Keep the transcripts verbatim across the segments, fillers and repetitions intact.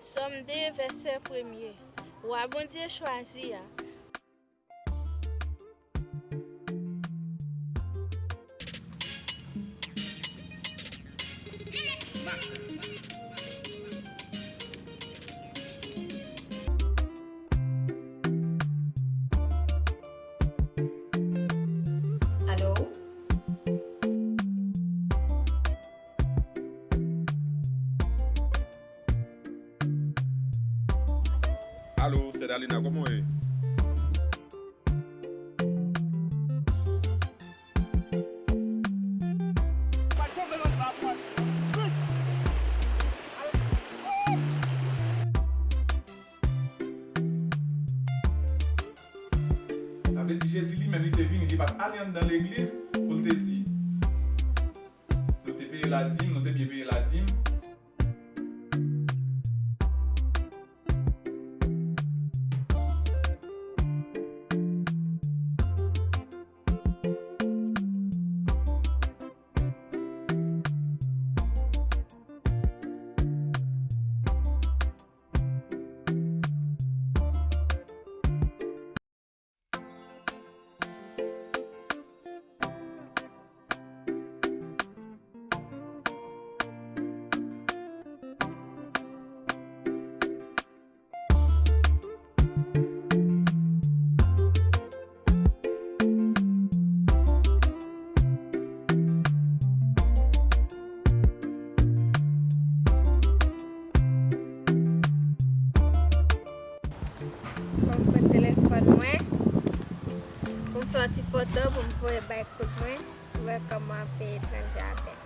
Sòm de, vèsè premye. Wa Bondye chwazi a. Alo? Alo, Sè Dalina, kòman w ye? Sa vle di Jezi li menm li te vini, li pa t ale anndan legliz pou l te di, nou te peye ladim, nou te byen peye ladim. Mwen pran telefòn mwen pou m fè yon ti foto pou m voye bay kout mwen, pou wè kòman ap peye etranje avè l.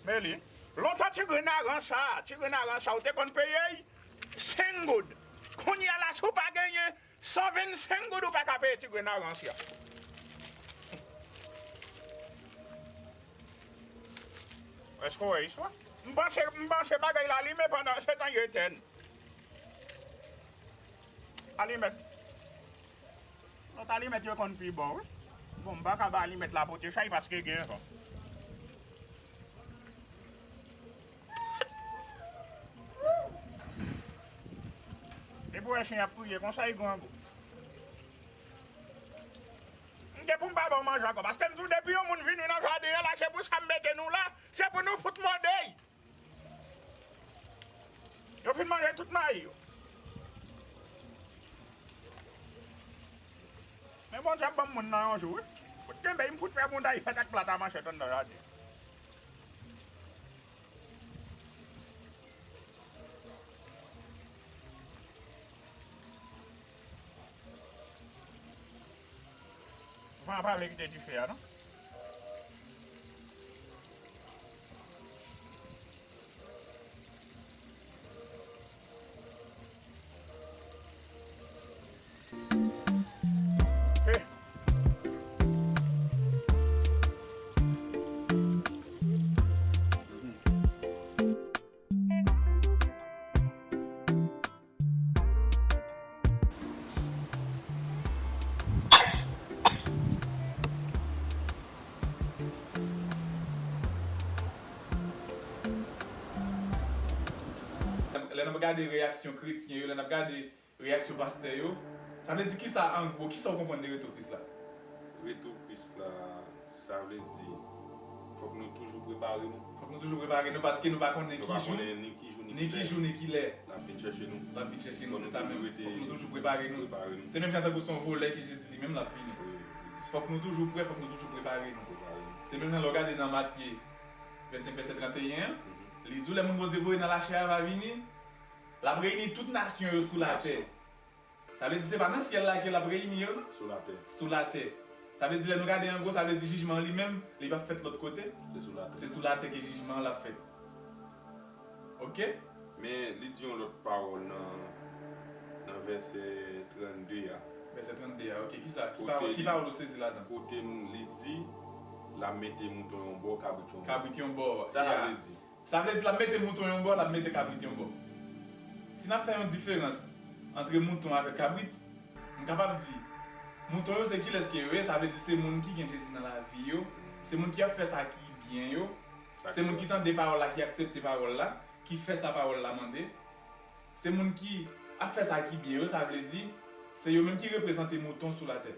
Men li, lontan ti grenn aran sa, ti grenn aran sa, ou te konn peye l senk goud. Kounye a la, si w pa genyen san vennsenk goud, ou pa ka peye ti grenn aran sa. Èske w wè istwa? M panse, m panse bagay la limen pandan se tan yo etèn. Alimèt. Lòt alimèt yo konn pi bon, wi. Bon, m pa ka ba alimèt la pote chay paske gen van. Depi w wè chen ap kriye konsa, e grangou. Ke pou m pa ba w manje ankò, paske m di w depi yon moun vini nan jaden an la, se pou sa m mete nou la, se pou nou fout mòde l. Yo fin manje tout mayi yo. Men Bondye ap ban m moun nan yon jou, wi. Fout kenbe, m fout fè moun ta fèt ak plat a manchèt anndan jaden. Van pa vle kite dife a, non. Lè n ap gade reyaksyon kretyen yo, lè n ap gade reyaksyon pastè yo, sa vle di kisa, an gwo, kisa w konprann de retou Kris la? Retou Kris la, sa vle di, fòk nou toujou prepare nou. Fòk nou toujou prepare nou, paske nou pa konnen ki jou, ni ki jou, ni ki lè l ap vin chèche nou. L ap vin chèche nou, se sa menm. Fòk nou toujou prepare nou. Se menm jan tankou se yon vòlè ke Jezi li menm l ap vini. Fòk nou toujou prè, fòk nou toujou prepare nou. Se menm jan lè w gade nan Matye vennsenk vèsè tranteyen an, li di w lè moun Bondye voye nan lachè a va vini, l ap reyini tout nasyon yo sou latè. Sa vle di se pa nan syèl la ke l ap reyini yo, non? Sou latè. Sou latè. Sa vle di lè nou gade an gwo, sa vle di jijman an li menm, li p ap fèt lòt kote. Se sou latè. Se sou latè ke jijman an l ap fèt. Oke? Men li di yon lòt pawòl nan, nan vèsè trannde a. Vèsè trannde a, oke. Kisa? Ki pawòl, ki pawòl ou sezi ladan? Kote m, li di, l ap mete mouton yon bò, kabrit yon bò. Kabrit yon bò. Sa sa vle di? Sa vle di l ap mete mouton yon bò, l ap mete kabrit yon bò. Si n ap fè yon diferans antre mouton avèk kabrit, m kapab di, mouton yo se kilès ke yo ye, sa vle di se moun ki gen Jezi nan lavi yo, se moun ki ap fè sa ki byen yo, se moun ki tande pawòl la, ki aksepte pawòl la, ki fè sa pawòl la mande, se moun ki ap fè sa ki byen yo, sa vle di, se yo menm ki reprezante mouton sou latè.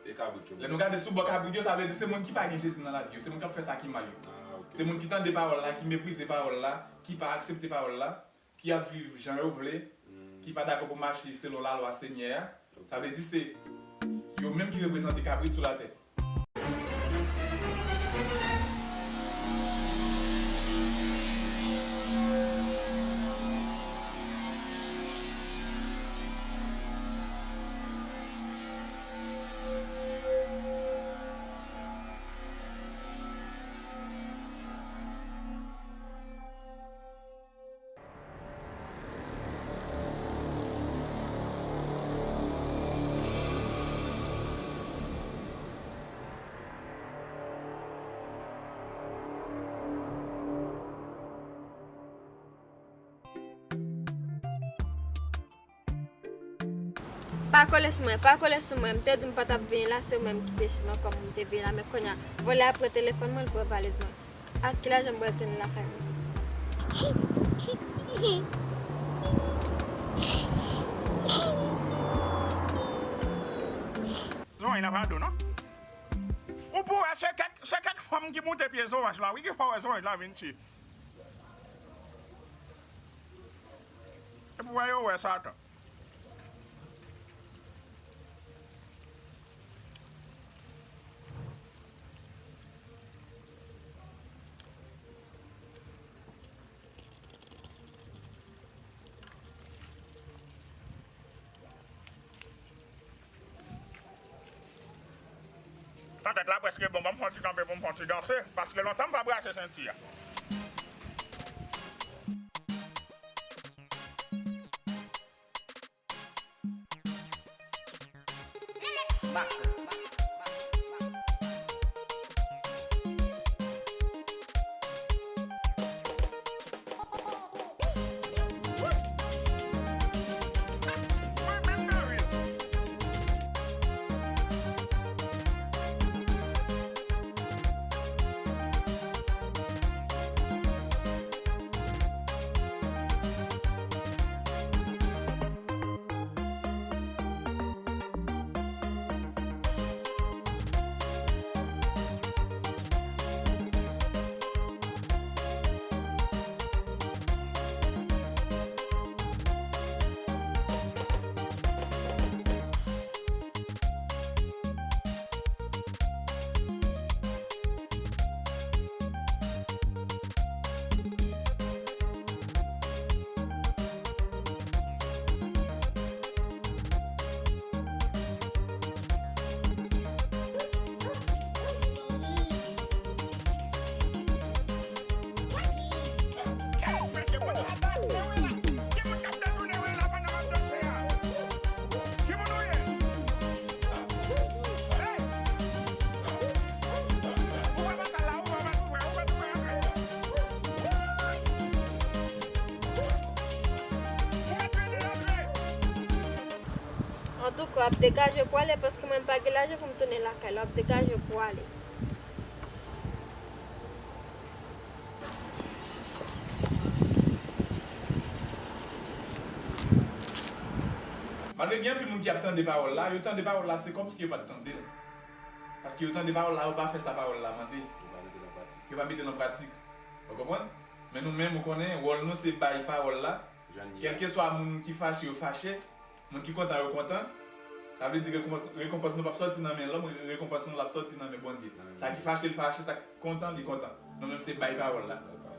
E kabrit yo? Lè nou gade sou bò kabrit yo, sa vle di se moun ki pa gen Jezi nan lavi yo, se moun k ap fè sa ki mal yo. Ah, ok. Se moun ki tande pawòl la, ki meprize pawòl la, ki pa aksepte pawòl la, ki ap viv jan yo vle, ki pa dakò pou mache selon lalwa Senyè a. Ok. Sa vle di se yo menm ki reprezante kabrit sou latè. Pa kole sou mwen, pa kole sou mwen. M te di w m pa t ap vini la, se ou menm ki te chita ankò pou m te vini la. Men kounye a, vòlè a pran telefòn mwen, l pran valiz mwen. Ak ki lajan m pral tounen lakay mwen? Zòrèy nan pa dou, non? Ou pou wè se kèk, se kèk fanm ki moute pye zoranj la, wi, ki fè w wè zoranj la vin ti. Epi wè yo wè Satan. Patèt la prèske bon, ban m fè yon ti kanpe pou m fè yon ti danse, paske lontan m pa brase senti a. Antouka, w ap degaje w pou ale, paske mwen m pa gen lajan pou m tounen lakay la, w ap degaje w pou w ale. Malgre gen anpil moun ki ap tande pawòl la, yo tande pawòl la, se kòmsi yo pa t tande l. Paske yo tande pawòl la, yo pa fè sa pawòl la mande. Yo pa mete l an pratik. Yo pa mete l an pratik. Ou konprann? Men nou menm, ou konnen, wòl nou se bay pawòl la. Jan l ye a. Kèlkeswa moun ki fache, yo fache. Moun ki kontan, yo kontan. Sa vle di rekonpans, rekonpans nou p ap sòti nan men lòm, rekonpans nou l ap sòti nan men Bondye. Nan men Bondye. Sa ki fache, l fache, sa k kontan, li kontan. Nou menm se bay pawòl la. Bay pawòl.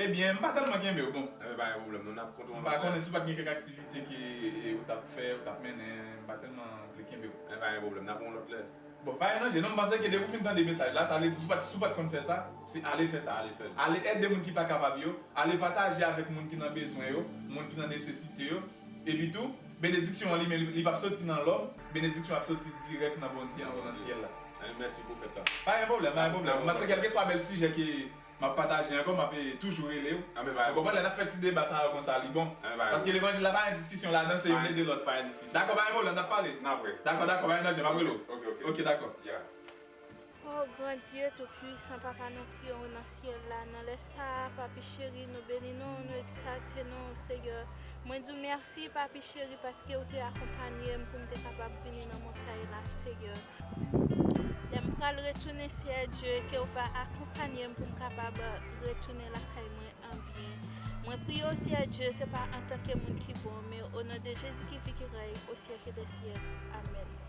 Ebyen, m pa tèlman kenbe w, bon. Enben, pa gen pwoblèm, non, n ap kontre yon lòt lè. M pa konnen si w pa t gen kèk aktivite ke, e, ou t ap fè, ou t ap mennen, m pa tèlman vle kenbe w. Enben, pa gen pwoblèm, n ap yon lòt lè. Bon, pa gen danje non, m panse ke depi w fin tande mesaj la, sa vle di si w pa t, si w pa t konn fè sa, se ale fè sa. Ale fè l. Ale ède moun ki pa kapab yo, ale pataje avèk moun ki nan bezwen yo, moun ki nan nesesite yo. Epi tou, benediksyon an li menm, li, li p ap soti nan lòm, benediksyon ap soti dirèk nan Bondye anwo nan syèl la. Ann, mèsi pwofèt la. Pa gen pwoblèm, pa gen pwoblèm. M panse kèlkeswa bèl sijè ke m ap pataje ankò, m ap, eh, toujou rele w. Anben, pa gen pwoblèm. Ou konprann, lè n ap fè ti deba sa yo konsa, li bon. Anben, pa gen pwoblèm. Paske levanjil la pa gen diskisyon ladan, se youn ede lòt. Pa gen diskisyon. Dakò, pa gen pwoblèm, n ap pale. N ap wè. Dakò, dakò, pa gen danje, m ap rele w. Ok, ok, ok. Ok, dakò. Yeah. O gran Dye toupisan, Papa, nou priye w nan syèl la. Nan lè sa a, Papi cheri, nou beni non w, nou egzalte non w, Seyè. Mwen di w mèsi, Papi cheri, paske w te akonpanye m pou m te kapab vini nan montay la, Seyè. Lè m pral retounen, Seyè Dye, ke w va akonpanye m pou m kapab retounen lakay mwen an byen. Mwen priye w, Seyè Dye, se pa antanke moun ki bon, men o non de Jezi ki viv, ki rèy o syèk dè syèk. Amèn.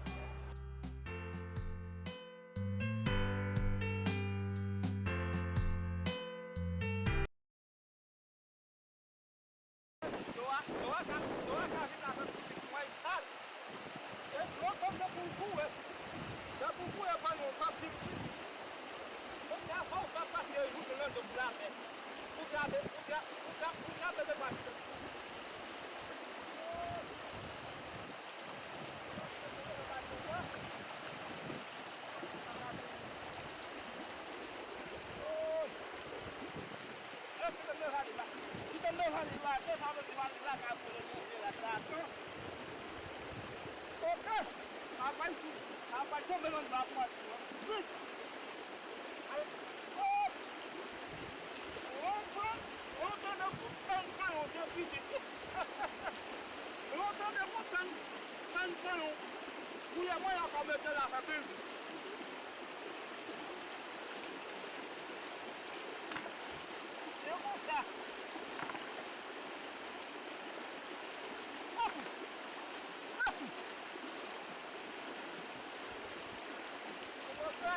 Noa, Noa ka, Noa ka vin la tankou se pou mwen sal. E dlo tankou pou kouri. Lè pou kouri, pa nou pa vin. Kounye a, fò w pa pase yon jou nan dlo pou lamen. Pou lamen, pou la, pou la, pou lamen de pati. Lontan depi w tann, tann kanyon, kounye a mwen yo ka mete l avèk li. Se konsa. Papi! Papi! Kòman fè?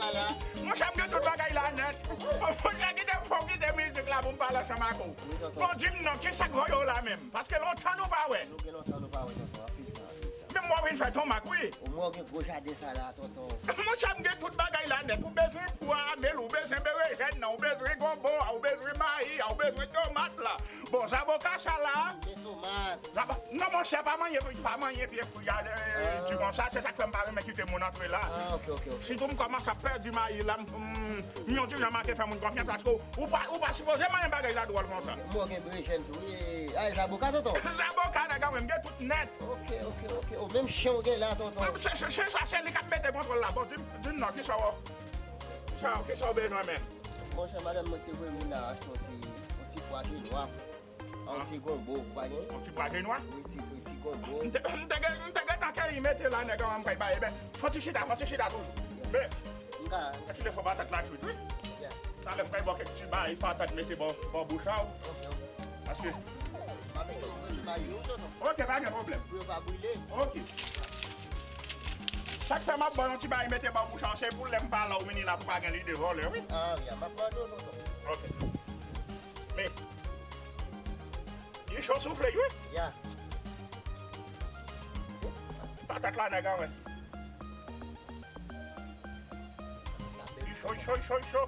Ah! Monchè, m gen tout bagay la nèt. Monchè, kite, fò w kite mizik la pou m pale ansanm ak ou. Bon, di m non, kisa k voye w la menm? Paske lontan nou pa wè. Nou gen lontan nou pa wè, tonton. Anpil tan, anpil tan. Menm mwen vin fè tonmak, wi. Omwen w gen gwo jaden sa la, tonton. Monchè, m gen tout bagay la nèt. Ou bezwen pwa, mil, ou bezwen berejèn nan, ou bezwen gonbo a, ou bezwen mayi a, ou bezwen tomat la. Bon, zaboka sa la. Men tomat. Zabo-, non, monchè, pa manyen, pa manyen pye fwi a, eh, di konsa. Se sa k fè m pa renmen kite moun antre la. Ah, ok, ok, ok. Sitou m kòmanse ap pèdi mayi la, m, m, m yon ti jan manke fè moun konfyans, paske ou pa, ou pa sipoze manyen bagay la dwòl konsa. Mwen gen berejèn tou, wi. Ah, zaboka, tonton? Zaboka, nèg an, m gen tout nèt. Ok, ok, ok. O, menm chen w gen la, tonton. Se, se, se sa, se li k ap mete kontwòl la. Bon, di m, di m non, kisa w, kisa, kisa w bezwen menm? Monchè, madanm mwen te voye moun la achte yon ti, yon ti pwa jenwa, yon ti gonbo, ou pa gen? Yon ti pwa jenwa? Wi, ti, yon ti gonbo. M te, m te gen, m te gentan keyi mete la, nèg an, m pral bay, men, fò ti chita, fò ti chita tou. Men, m ka. Ti lè fò patat la kwit, wi. Yeah. Talè m pral ba w kèk ti bay patat mete bò, bò bouch a w. Ok, ok. Paske. M ap mete yon ti bay yo, tonton. Ok, pa gen pwoblèm. Pou yo pa brile. Ok. Sa k fè m ap ba w yon ti bay mete bò bouch a w, se pou lè m pa la w vini la pou pa gen lide vòlè, wi. Ah, ya, m ap mande w, tonton. Ok. Men, li cho soufle, wi. Ya. Patat la, nèg an, wè. Li cho, li cho, li cho, li cho.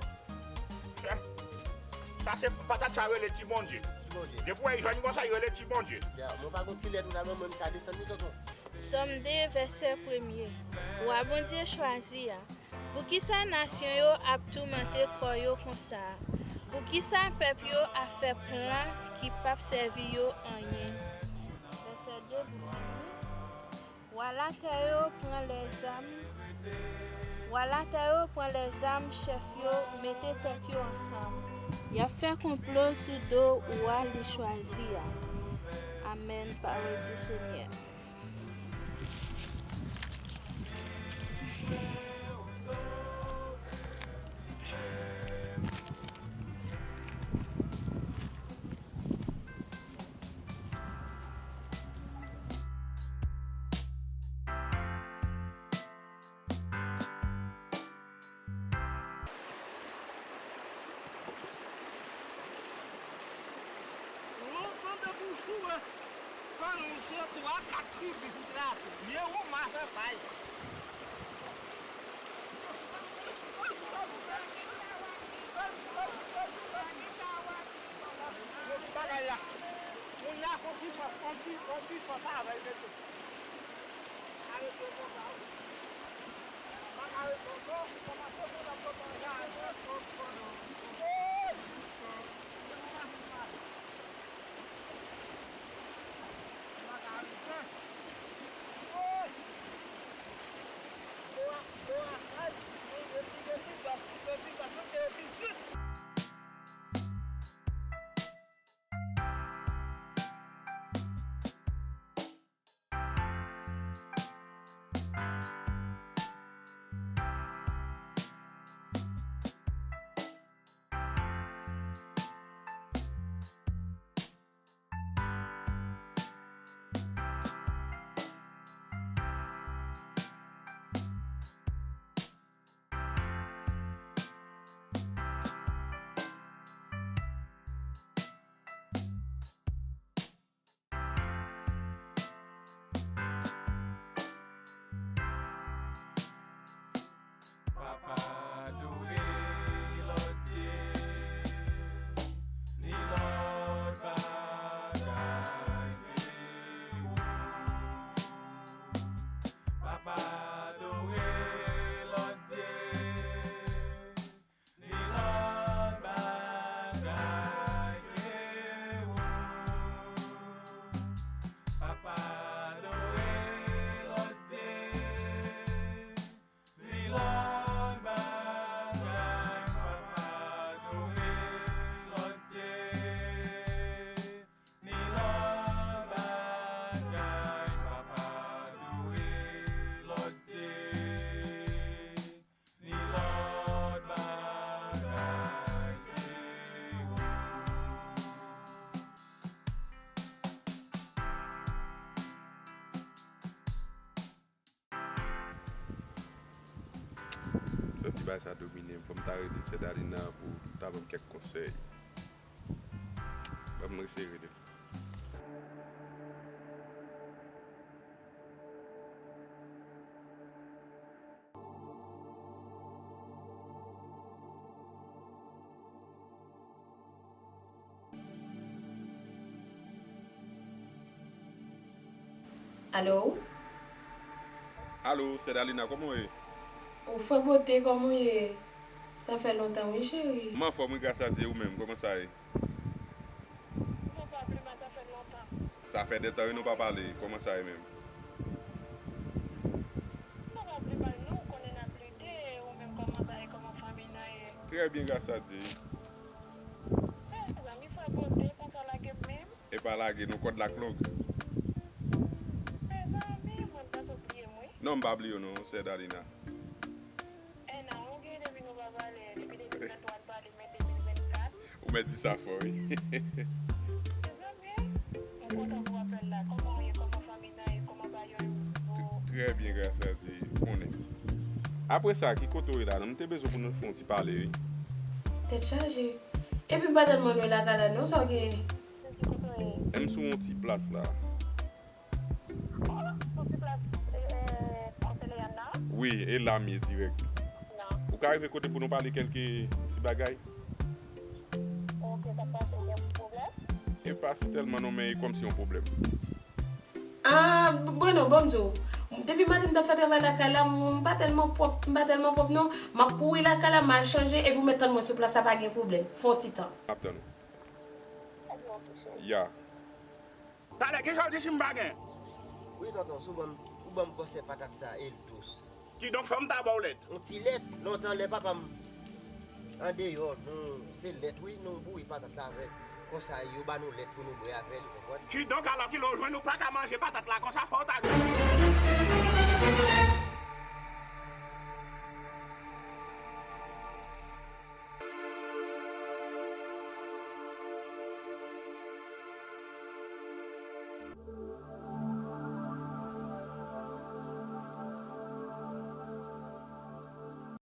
Sa se patat sa yo rele ti Bondye. Ti Bondye. Depi w wè l jwenn konsa, yo rele ti Bondye. Ya, mwen pa gon ti lèt nan men mwen, m ka desann li, tonton. Sòm de, vèsè premye. Wa Bondye chwazi a. Poukisa nasyon yo ap toumante kò yo konsa a? Poukisa pèp yo ap fè plan ki p ap sèvi yo anyen? Vèsè de pou fini. Wa latè yo pran lèzam. Wa latè yo pran lèzam, chèf yo mete tèt yo ansanm. Y ap fè konplo sou do wa li chwazi a. Amèn, pawòl di Senyè. Lontan depi w sou wè, fè yon jan twa kat kribi sou trake. Vye wonm a fè pay. Yo ti bagay la. Moun la fon ti fòs, fon ti, fon ti fòs avè l mete. Arete konsa wi. Pa ka ret ankò, kòmanse pou l ap kontan jan a jwe. Hey! Yo pa fin pale. Pa ka ret. Hey! Bo a, bo a kay, li, li, li gen pi bas, li gen pi bas, li gen pi jis. Pa pa adore lòt dye, ni lòt bagay ke ou. Pa pa adore lòt dye, ni lòt bagay ke ou. Pa pa adore lòt dye, ni lòt bagay, pa pa adore lòt dye. Ni lòt bagay, pa pa adore lòt dye. Ni lòt bagay ke ou. Santi bagay sa domine m. Fò m ta rele Sè Dalina pou l ta ban m kèk konsèy. Ban m eseye rele l. Alo? Alo, Sè Dalina, kòman w ye? O, frè Bote, kòman w ye? Sa fè lontan, wi, cheri. M anfòm, wi, gras a Dye, ou menm, kòman sa ye? Ou pa pale, sa fè lontan. Sa fè de tan, wi, nou pa pale, kòman sa ye menm? Ou pa pale, non, ou konnen n ap lite, ou menm, kòman sa ye, kòman fanmi nan ye? Trè byen, gras a Dye. Mezanmi, frè Bote, konsa w lage m menm? E pa lage non, kòd la k long. Mezanmi, mwen panse w bliye m, wi. Non, m pa bliye w non, Sè Dalina. En an, ou gen depi nou pa pale, depi de mil venntwa n pale, men de mil vennkat. Ou mèt di sa fò, wi. Mezanmi, m kontan pou apèl la. Kòman w ye? Kòman fanmi nan ye? Kòman bagay yo? Trè byen, gras a Dye, ou konnen. Apre sa, ki kote w ye la? M te bezwen pou nou fè yon ti pale, wi. Tèt chaje. Epi m pa tèlman lwen lakay la non, sa w gen? M sou yon ti plas la. Oh, sou ti plas, e, e, konseye Anna? Wi, e la m ye dirèk. Non. Ou ka rive kote pou nou pale kèlke ti bagay? Ok, sa k pase, gen pwoblèm? E pa si tèlman non, men e kòmsi yon pwoblèm. Ah, Bruno, bon m di w, depi maten m t ap fè travay lakay la, m pa tèlman pwòp, m pa tèlman pwòp non. M ap kouri lakay la, m al chanje, epi w mèt tann mwen sou plas la, pa gen pwoblèm. Fè yon ti tan. M ap tann ou. Ya. Talè, kijan w di si m pa gen? Wi, tonton, si w ban m, ou ban m gwosè patat sa, e l dous. Kidonk, fò m ta ba w lèt. Yon ti lèt, lontan lè papa m andeyò, nou, se lèt, wi, nou bouyi patat la avè l. Konsa, yo ba nou lèt pou nou bwè avè l, ou konprann? Kidonk, alò, kilè w jwenn ou pa ka manje patat la konsa, fò w ta jwenn.